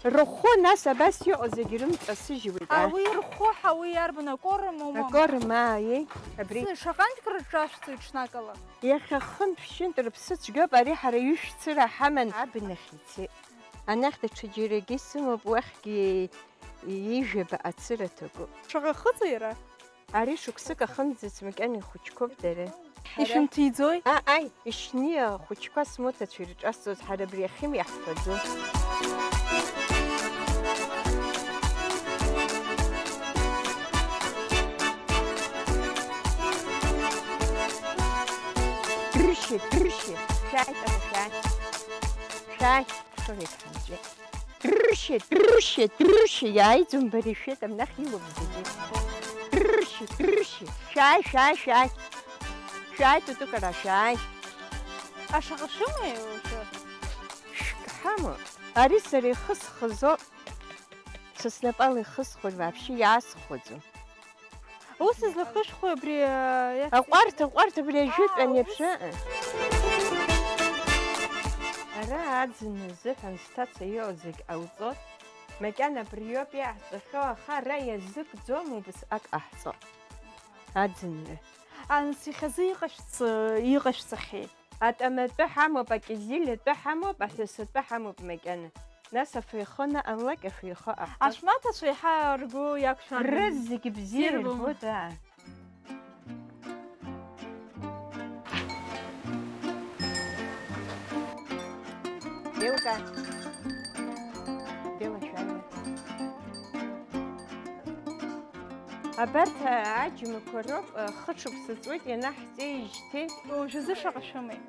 Рыхәы, нас, абас иҟоу зегьы рымҵасыжьуеит, а? Ауи рхәы ҳауи иарбан акорым умам? Акорым, аа, еи, абри. Шаҟантәк рырҿашәҵоит ҽнакала? Иахьа хынтә-ԥшьынтә рыԥсы цәгьоуп, ари ҳара ҩышә цыра ҳаман абнахь ицеит. Анахь даҽаџьарагьы сымоуп, уахьгьы ҩажәаба ацыра ҭакуп. Шаҟа хыҵуеи иара? Ари шықәсык ахынӡац макьана ихәыҷқәоуп дара. Ишәымҭиӡои? Ааи, ишьни ахәыҷқәа смоҭацәа ирҿасҵоз ҳара абри ахьым иаҳфаӡом. Рышьи, рышьи, шәааит, ара, шәааит. Шәааит, шәааит, ҳанҵәеит. Рышьи, рышьи, рышьи, иааиӡом, бара ишәеит, амнахь илоуп зегьы. Рышьи, рышьи, шәааи, шәааи, шәааи. Шәааи, Тутукара, шәааи. Ашаҟа шәымои уажәы? Шәк ҳамоуп. Ари сара ихы схызо, са снапала ихысхуеит, вообще иаасхәаӡом. Ус излахышәхуеи абри, э, иац-, Аҟәарҭ, аҟәарҭ абри ажәытәан еиԥш, ус. Ыҟ. Ара аӡын азыҳәан сҭаца иҟоу зегь ҟауҵоит. Макьана абриоуп иаҳҵахьоу, аха ара иазыгӡом убасҟак ҟаҳҵо. Аӡынра. Анс, иахьазы иҟашәҵ-, иҟашәҵахьеи? Атәаматәы ҳамоуп, акизиль атәы ҳамоуп, аҳәасатәы ҳамоуп макьана. Нас афеихон аҟалак, афеихон аҳҭо. Ашәмаҭацәа еиҳа ргәы иақәшәаргьы. Рыз зегьы бзиа ирбома? Ирбо, да. Белка. Белошәала. Абарҭ аџьмақәа роуп, хышықәса ҵуеит ианаҳҵеижьҭеи. Уажәазы шаҟа шәымеи?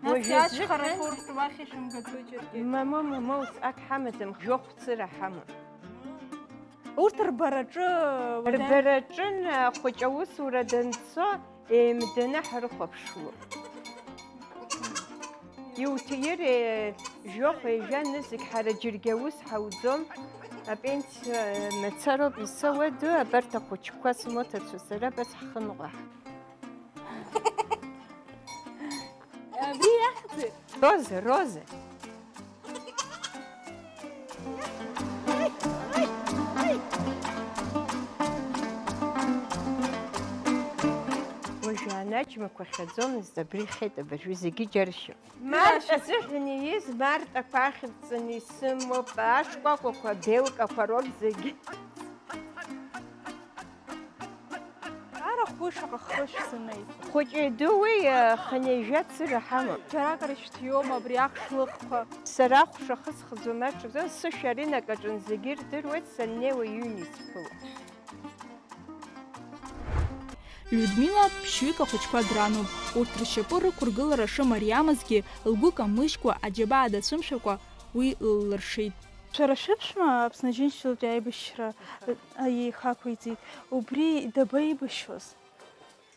Нас уажәазы иачҳарақәа урҭ уахь ишәымгаӡои џьаргьы? Мамоу, мамоу, усҟак ҳамаӡам, жәохә цыра ҳамоуп. Урҭ рбараҿы, уадаҩ- Рбараҿын, ахәыҷ аусура данцо, еимданы ҳрыхәаԥшуа. Иуҭири, жәохә, ҩажәа нызқь ҳара џьаргьы аус ҳауӡом. Апенсиа мацароуп исауаду, абарҭ ахәыҷқәа смоҭацәа сара абас ҳхы ныҟәаҳ. Абри иахьӡи? Роза, Роза. Аџьмақәа хьаӡомызт, абри хеит абыржәы, зегьы џьаршьо. Март азыҳәан ииз, март ақәа ахьӡҵаны исымоуп, ашкәакәақәа, белкақәа роуп зегьы. Арахә уи шаҟа хышә сымеи. Хәыҷи дуи, хынҩажәа цыра ҳамоуп. Џьаракыр ишәҭиуама абри ахш лыхқәа? Сара ахәша хысхӡом аҽазы, сышәаринак аҿын зегьы ирдыруеит, саннеиуа иҩны исԥыло. Людмила ԥшьҩык ахәыҷқәа дрануп. Урҭ ршьапы рықәыргылара шымариамызгьы, лгәы камыжькәа, аџьабаа дацәымшәакәа уи лыллыршеит. Шәара шәыԥшәма Аԥсны Аџьынџьтәылатәи аибашьра, а, еихақәиҵеит. Убри дабеибашьуаз?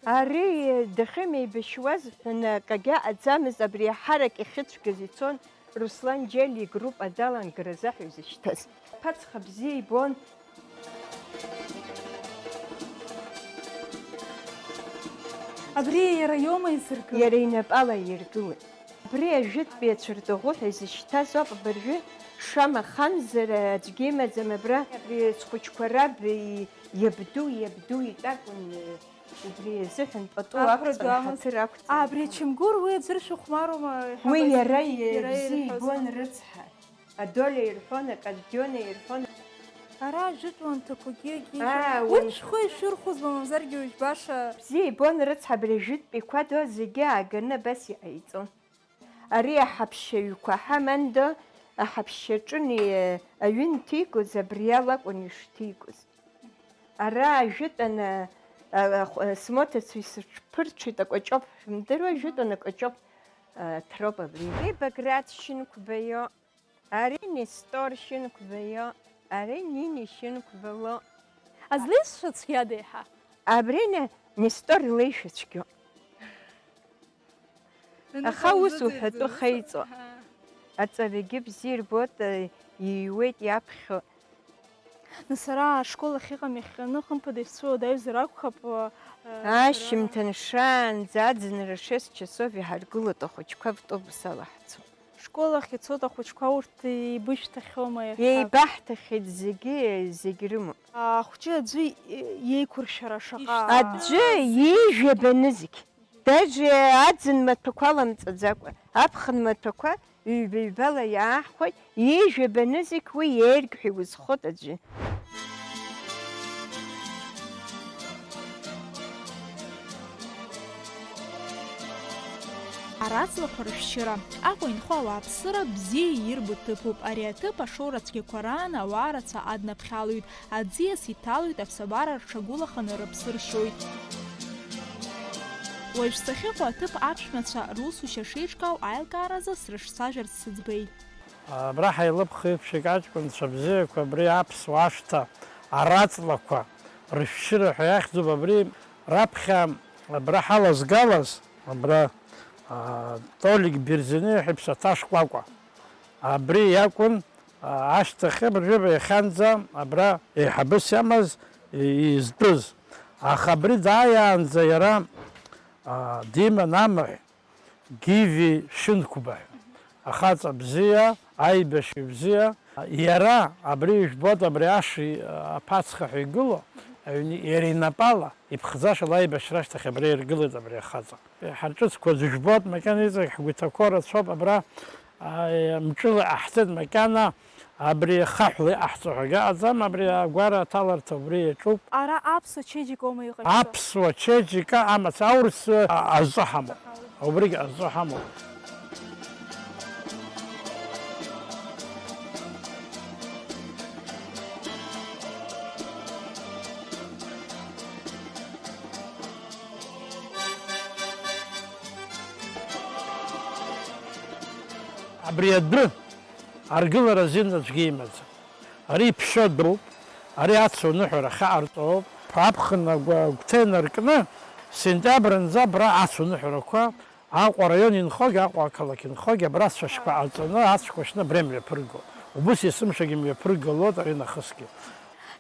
Ари дахьымеибашьуаз ҳәа акагьы аӡамызт, абри аҳарак ихьыцәгьаз ицон. Руслан Џьали игруппа далангара азы ҳәа изышьҭаз. Аԥацха бзиа ибон. Абри иара иоума изыргыло? Иара инапала иргылоит. Абри ажәытәтәи ацәырдаӷәы ҳәа изышьҭаз ауп абыржәы, шамахамзар аӡәгьы имаӡам абра. Абри схәыҷқәа раб и-, иабду, иабду итәакәын. Убри азыҳәан пату ақәҵан, ҳаҭыр ақәҵан. Абри ачамгәыр уи аӡәыр шәыхәмарума? Уи иара бзиа ибон рыцҳа. Адоля ирҳәон, акардиона ирҳәон. Ара ажәытә уанҭақәагьы, аа, уи шәхы ишәырхәозма, мамзаргьы уажә баша? Бзиа ибон рыцҳа, абри ажәытәтәиқәа ду зегьы ааганы абас иҟаиҵон. Ари аҳаԥшьаҩқәа ҳамандо, аҳаԥшьаҿы ни-, аҩы нҭигоз абри ала акәын ишҭигоз. Ара ажәытәан, а, а, хә-, смоҭацәа исыҽԥырҽит акәаҷоп, шәымдыруа, ажәытәан акәаҷоп, а, ҭроуп абри. Ари Баграт Шьынқәба иоуп, ари Нестор Шьынқәба иоуп, ари Нини Шьынқәба лоуп. Азлеишәа цәгьада еиҳа? Абри Не-, Нестор илеишәа цәгьоуп. Аха ус уҳәатәы хеиҵо. Аҵарагьы бзиа ирбоит, ииуеит иаԥхьо. Нас ара ашкол ахьыҟам иахҟьаны, хымԥада ишәцәуадаҩзар акәхап, э, ашьыжьымҭан шаанӡа аӡынра шесть часов иҳаргылоит, ахәыҷқәа автобус ала ҳцоит. Школ ахь ицоит ахәыҷқәа, урҭ еибышәҭахьоума иахьа? Еибаҳҭахьеит зегьы, зегь рымоуп. Ахәҷы аӡәы иеиқәыршәара шаҟа? Аӡәы ижәҩа банызқь. Даже аӡын маҭәақәа аламҵаӡакәа, аԥхын маҭәақәа ҩба-ҩбала иааҳхәоит, ижәҩа банызқь уи иеиргь ҳәа иузхоит аӡәы. Араҵлақәа рышәшьыра, Аҟәа инхо ауааԥсыра бзиа иирбо ҭыԥуп. Ари аҭыԥ ашоура цәгьақәа раан ауаа рацәа аднаԥхьалоит. Аӡиас иҭалоит, аԥсабара рҽагәылаханы рыԥсы ршьоит. Уажә сахьыҟоу аҭыԥ аԥшәмацәа русушьа шеиҿкаау аилкааразы срыҿцәажәарц сыӡбеит. Абра ҳаилыԥхеит ԥшьҩык аҷкәынцәа бзиақәа, абри аԥсуа ашҭа араҵлақәа рышәшьыра ҳәа иахьӡуп абри. Раԥхьа абра ҳалазгалаз, абра, а, Толик Берзине ҳәа иԥсаҭа шкәакәа. Абри иакәын, а, ашьҭахь абыржәы иахьанӡа абра еиҳабыс иамаз, и-, изтәыз. Аха абри дааиаанӡа иара, а, диман амаҳә Гиви Шьынқәба ҳәа. Ахаҵа бзиа, аибашьҩы бзиа. Иара абри ижәбоит, абри аши, а, аԥацха ҳәа игылоу, аҩны иара инапала, иԥхӡашала аибашьра ашьҭахь абра иргылеит абри ахаҵа. Ҳарҿыцқәа зыжәбоит, макьана иҵегь ҳгәы иҭақәоу рацәоуп, абра, а, мҿыла иҟаҳҵеит, макьана абри хаҳәла иҟаҳҵо ҳәа акгьы ыҟаӡам, абри агәара аҭаларҭа убри иаҿуп. Ара аԥсуа чеиџьыкоума иҟашьҵо? Аԥсуа чеиџьыка амаца, аурыс, а, азҵо ҳамоуп. Убригь азҵо ҳамоуп. Абри адәы аргылара азин аӡәгьы имаӡам. Ари иԥшьоу дууп, ари ацуныҳәара ахьаҟарҵо ауп. Аԥхын агәы-, агәҭа инаркны, сентиабрынӡа абра ацуныҳәарақәа Аҟәа араион инхогьы, Аҟәа ақалақь инхогьы абра ацәашьқәа ҟаҵаны, ацәқәа шьны абра имҩаԥырго. Убыс есымшагьы имҩаԥыргалоит аринахысгьы.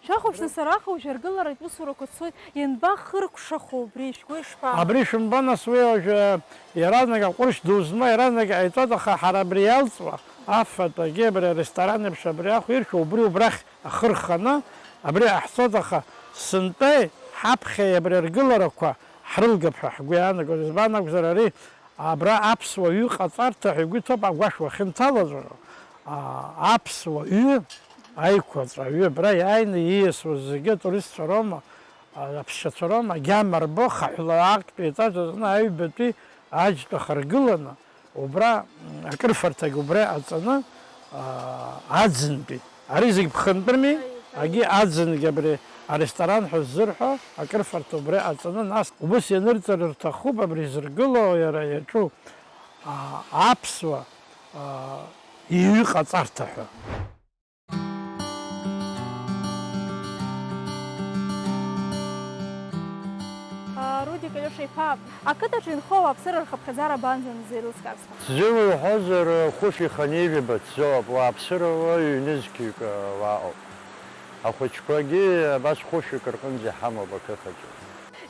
Шәахәаԥшны сара аха уажә аргыларатә усурақәа цоит, ианбахыркәшахо убри, шәгәы ишԥааҳәо? Абри шәымбо, нас, уи уажәы иаразнак аҟәрышь ду змоу иаразнак иҟаиҵоит, аха ҳара абри иалҵуа, афатәгьы абри аресторан еиԥш абри ахә иршәуа, убри убрахь ахы рханы абри иҟаҳҵоит, аха сынтәеи ҳаԥхьеи абри аргыларақәа ҳрылгап ҳәа ҳгәы иаанагоит. Избан акәзар, ари абра аԥсуа ҩы ҟаҵарҭа ҳәа игәы иҭоуп, агәашә уахьынҭалаҵәҟьо, а, аԥсуа ҩы, аиқәаҵәа ҩы абра иааины ииасуаз зегьы атуристцәа роума, а, аԥсшьацәа роума, агьама рбо, хаҳәла актәи еҵәаҿ азны аҩбатәи аџьтә ахаргыланы, убра, м, акрыфарҭагь убра иҟаҵаны, аа, аӡынтәи. Ари зегь ԥхынтәырми, агьи аӡынгьы абри аресторан ҳәа ззырҳәо акрыфарҭа убра иҟаҵаны, нас убыс ианырҵар рҭахуп абри зыргыло иара иаҿу, аа, аԥсуа, аа, иҩы ҟаҵарҭа ҳәа. Рудик Алиоша-иԥа, ақыҭаҿы инхо ауааԥсыра рхыԥхьаӡара абанӡанӡа ирылскаар сҭахуп. Сзы уҳәозар, хәышә иханы ижәаба ҭӡоуп, уааԥсыра уаҩ ҩнызқьҩык уаҟоуп. Ахәыҷқәагьы абас хәышәҩык рҟынӡа иҳамоуп ақыҭаҿы.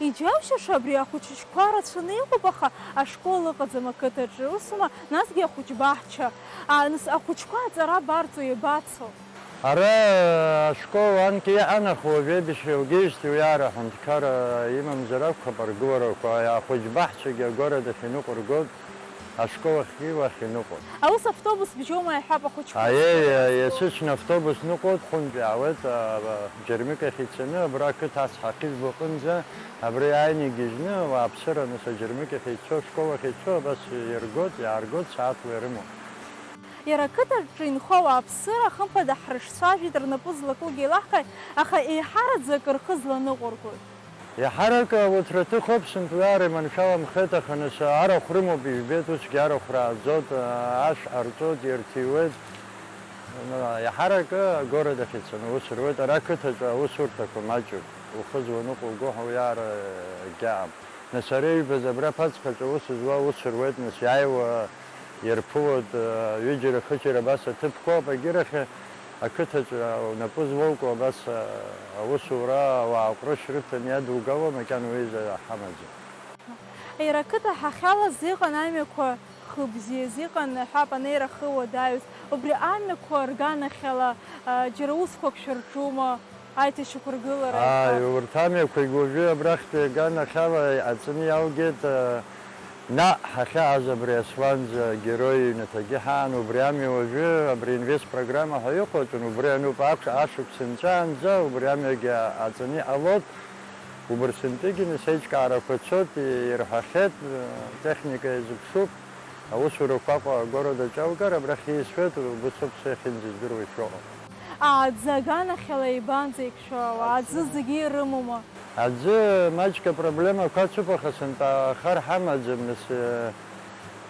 Иџьаушьаша абри ахәыҷқәа рацәаны иҟоуп, аха ашкол ыҟаӡам ақыҭаҿы, усума, насгьы ахәыҷбаҳча. А, нас ахәыҷқәа аҵара абарҵо, иабацо? Ара ашкол анкьа иҟан, аха уажәеибашьра илгеижьҭеи уи аара аҳәынҭқарра имамзар акәхап аргыларақәа, ахәыҷбаҳчагьы агәараҭахь иныҟәыргоит, ашкол ахьгьы уахь иныҟәон. Аус автобус бжьоума иҳәап ахәыҷқәа? Аиеи, есыҽны автобус ныҟәоит, Хәынтә иаауеит, а, Џьармыкьахь ицаны, абра ақыҭа ацҳа ахьызбо аҟынӡа, абра иааины игьежьны, ауааԥсыра, нас, аџьармыкьахь ицо, ашкол ахь ицо, абас иргоит, иааргоит, сааҭла ирымоуп. Иара ақыҭаҿы инхо ауааԥсыра, хымԥада, ҳрыцәажәеит, рнапы злакугьы еилаҳкааит, аха еиҳараӡак рхы зланыҟәыргои? Еиҳарак ауҭраҭыхоуп, сынтәа уи ара иманшәаламхеит, аха нас арахә рымоуп, ижәбеит, усгьы арахә рааӡоит, ашә ҟарҵоит, ирҭиуеит. Еиҳарак агород ахь ицаны аус руеит, ара ақыҭаҿы аусурҭақәа маҷуп, ухы зуаныҟәуго ҳәа уи ара агьаам. Нас ара иҩбаз абра аԥацхаҿы аус зуа аус руеит, нас иааиуа ирԥылоит, ҩыџьара-хыџьара абас аҭыԥқәоуп, агьырахь ақыҭаҿы унапы злоукуа абас аусура ауаа ҟәрышь рыҭаны иадугало макьана уаҩы ҳамаӡам. Иара ақыҭа ҳахьалаз иҟан амҩақәа хыбзиаз, иҟан, ҳәап, анеира хы уадаҩыз. Убри амҩақәа рганахьала, а, џьара усқәак шәырҿума? Аиҭашьақәыргылара. Ааи, иҳәап, урҭ амҩақәагь уажәы абрахьтәи аганахьала иҟаҵаны иалгеит, а, наҟ ҳахьааз абри Асланӡа агерой иҩнаҭагьы ҳаан, убри амҩа уажәы абри инвест программа ҳәа иҟоу аҿы, убри ануп, акә-, ашықәс нҵәаанӡа убри амҩагьы аҵаны иҟалоит. Убырсынтәигьы нас аиҿкаарақәа цоит, ирҳәахьеит, техника иазыԥшуп, аусурақәа Аҟәа агородаҿ иалгар, абрахь ииасуеит, убыс ауп са иахьынӡаздыруа ишыҟоу. Аӡы аганахьала ибанӡа икшәо, аӡы зегьы ирымоума? Аӡы маҷк апроблемақәа ацуп, аха сынтәа ахар ҳамаӡам, нас,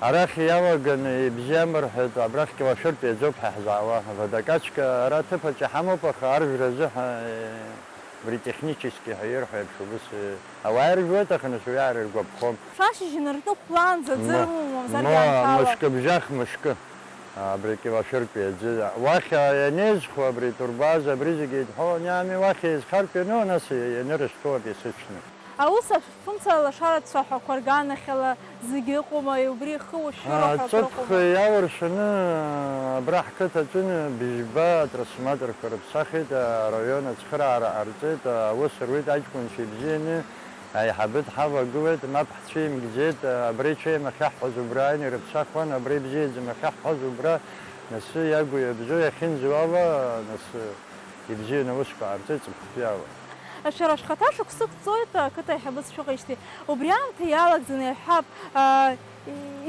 арахь иалаганы ибзиам рҳәеит, абрахь килашәыртә иаӡоуп ҳа ҳзаауа. Водокачка ара аҭыԥаҿ иҳамоуп, аха аржәра азыҳәа, Абри технически ҳәа ирҳәо еиԥш убыс, э, ауаа иржәуеит, аха нас уи ара иргәаԥхом. Шәашьыжь инаркны хәлаанӡа аӡы рымоума, мамзаргьы ма-, анҭала? Мышкы бжьах, мышкы. Абри килашәыртәи аӡы. Уахь ианеизхо абри турбаза, абри зегьы еидҳәаланы иаами, уахь еизхартә иану, нас ианырышьҭуа абри сыҽны. Аус афымца алашаратә цәаҳәақәа рганахьала Зегьы ыҟоума, убри ихы ушәыроуп ҳәа акрыҟоума? Аҵыхәа иалыршаны абра ҳқыҭаҿы быжьба атрансформаторқәа рыԥсахит, араион ацхыраара ҟарҵеит, аус руит аҷкәынцәа ибзианы, аиҳабы дҳавагылеит, мап ҳцәимгӡеит, абри ҽеим ахьаҳҳәоз убра ааины ирыԥсахуан, абри ибзиаӡам ахьаҳҳәоз убра, нас иагу иабзоу иахьынӡоу ала, нас ибзианы аусқәа ҟарҵеит ҵыԥхтәи ала. Шәара шәхаҭа шықәсык ҵуеит ақыҭа аиҳабы дшыҟеижьҭеи. Убри аамҭа иалагӡаны иаҳҳәап, аа,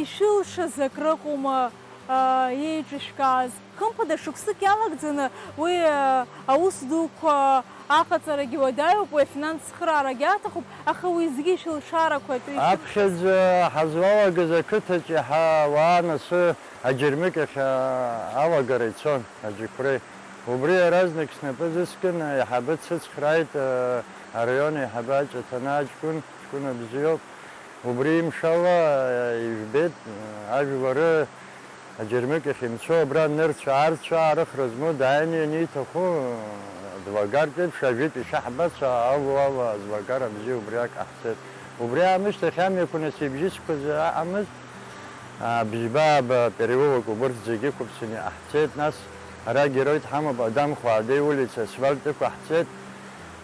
ишәылшаз акрыҟоума, аа, иеиҿышәкааз? Хымԥада, шықәсык иалагӡаны уи, аа, аус дуқәа аҟаҵарагьы уадаҩуп, уи афинанс цхыраарагьы аҭахуп, аха уеизгьы ишәылшарақәа атәы ишәылшаз. Аԥхьаӡа ҳазлалагаз ақыҭаҿ иаҳа ауаа анасы аџьармыкьахь, аа, алагара ицон, аџьықәреи. Убри иаразнак снапы зыскын, аиҳабы дсыцхрааит, аа, араион аиҳабы аҿаҭаны аҷкәын, ҷкәына бзиоуп. Убри имшала, аа, ижәбеит, аа, ажәлары аџьармыкьахь имцо, абра нырцә-аарцә аарыхра змоу дааины ианиҭаху, аа, длагартә еиԥш, ажәытә ишаҳбац, аа, алу ала аӡлагара бзиа убриак ҟаҳҵеит. Убри аамышьҭахь амҩақәа нас ибжьысқәаз ыҟамызт, аа, Бжьба-ааба переулок убырҭ зегьы ықәыԥсан иҟаҳҵеит, нас ара героит ҳамоуп, Адам Хәаадеи улица асфальт ықәаҳҵеит.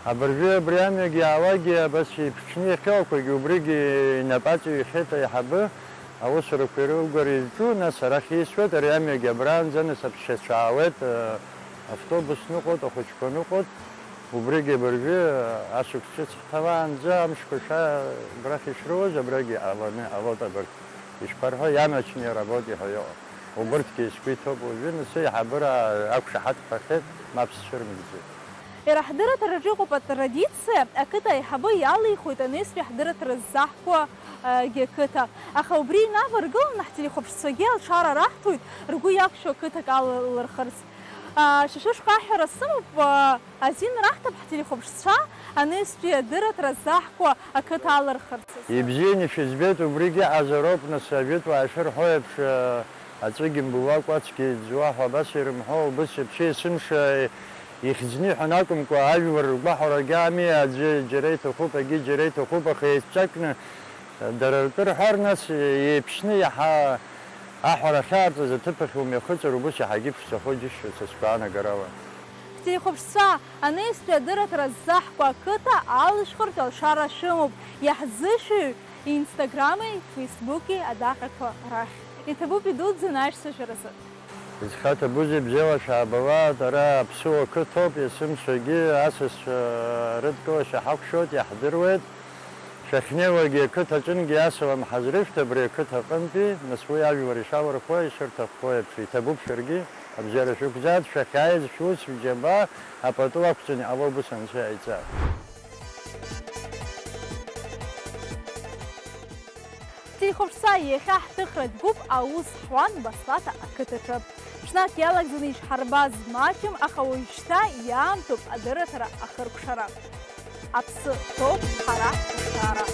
Абыржәы абри амҩагьы иаауагьы абас иԥҽны иахьыҟақәагьы убригьы инапаҵаҩ ихеит аиҳабы, аусурақәа ирылгар изҿу, нас арахь исҳәоит, ари амҩагьы абраанӡа нас аԥсшьацәа аауеит, автобус ныҟәоит, ахәыҷқәа ныҟәоит, убригьы абыржәы ашықәс ҿыц ҳҭалаанӡа амшқәа ша абрахь ишрылаз абрагьы иҟаланы иҟалоит абарҭ. Ишԥарҳәо, ямочные работы ҳәа иҟоуп. Убырҭгьы сгәы иҭоуп уажәы, нас аиҳабыра ақәшаҳаҭхахьеит, мап сцәырымгӡеит. Иара ҳдырраҭараҿы иҟоуп атрадициа, ақыҭа аиҳабы иалихуеит анеизтәи ҳдырраҭара ззаҳкуа, егьи ақыҭа. Аха убри инаваргыланы ҳтелехәаԥшцәагьы алшара раҳҭоит, ргәы иақәшәо ақыҭак алалырхырц. Шәа шәышҟа аҳәара сымоуп, азин раҳҭап ҳтелехәаԥшцәа анеизтәи адырраҭара ззаҳкуа ақыҭа алырхырц азы. Ибзианы шәызбеит, убригьы ҳазароуп, нас, ажәытәуаа шырҳәо еиԥш, аҵәыгьы мбылуа, акәацгьы ӡуа ҳәа абас ирымҳәо, убыс еиԥш есымша ихьӡны иҳәан акәымкәа, ажәлар ргәаҳәарагьы ами, аӡәы џьара иҭахуп, егьи џьара иҭахуп, аха еицәакны дара ртәы рҳәар, нас, еиԥшны иаҳа аҳәара ахьаартыз аҭыԥахь умҩахыҵыр, убыс иаҳагьы ԥшӡахо џьысшьоит, са сгәаанагарала. Ҳтелехәаԥшцәа, анеизтәи адырраҭара ззаҳкуа ақыҭа алышәхыртә алшара шәымоуп, иаҳзышәыҩ Инстаграми, Фейсбуки адаҟьақәа рахь. Иҭабуп идуӡӡаны аишьцәа шәаразы. Изхаҭабузеи, бзиала шәаабалааит, ара аԥсуа қыҭоуп, есымшагьы асасцәа рыдкылашьа ҳақәшәоит, иаҳдыруеит. Шәахьнеиуагьы ақыҭаҿынгьы асалам ҳазрышәҭ абри ақыҭа аҟынтәи, нас уи ажәлар ишалырхуа, ишырҭаххо еиԥш, иҭабуп шәаргьы, абзиара шәықәӡааит, шәахьааиз шәус шәџьабаа апату ақәҵаны иҟало убыс анцәа иааиҵааит. Телехәаԥшцәа, иахьа ҳҭыхра ҭгәуп аус ҳуан Баслаҭа ақыҭаҿы. Ҽнак иалагӡаны ишҳарбаз маҷым, аха уажәшьҭа иаамҭоуп адырраҭара ахыркәшара. Аԥсы ҭоуп ҳара ҳҭыхрара.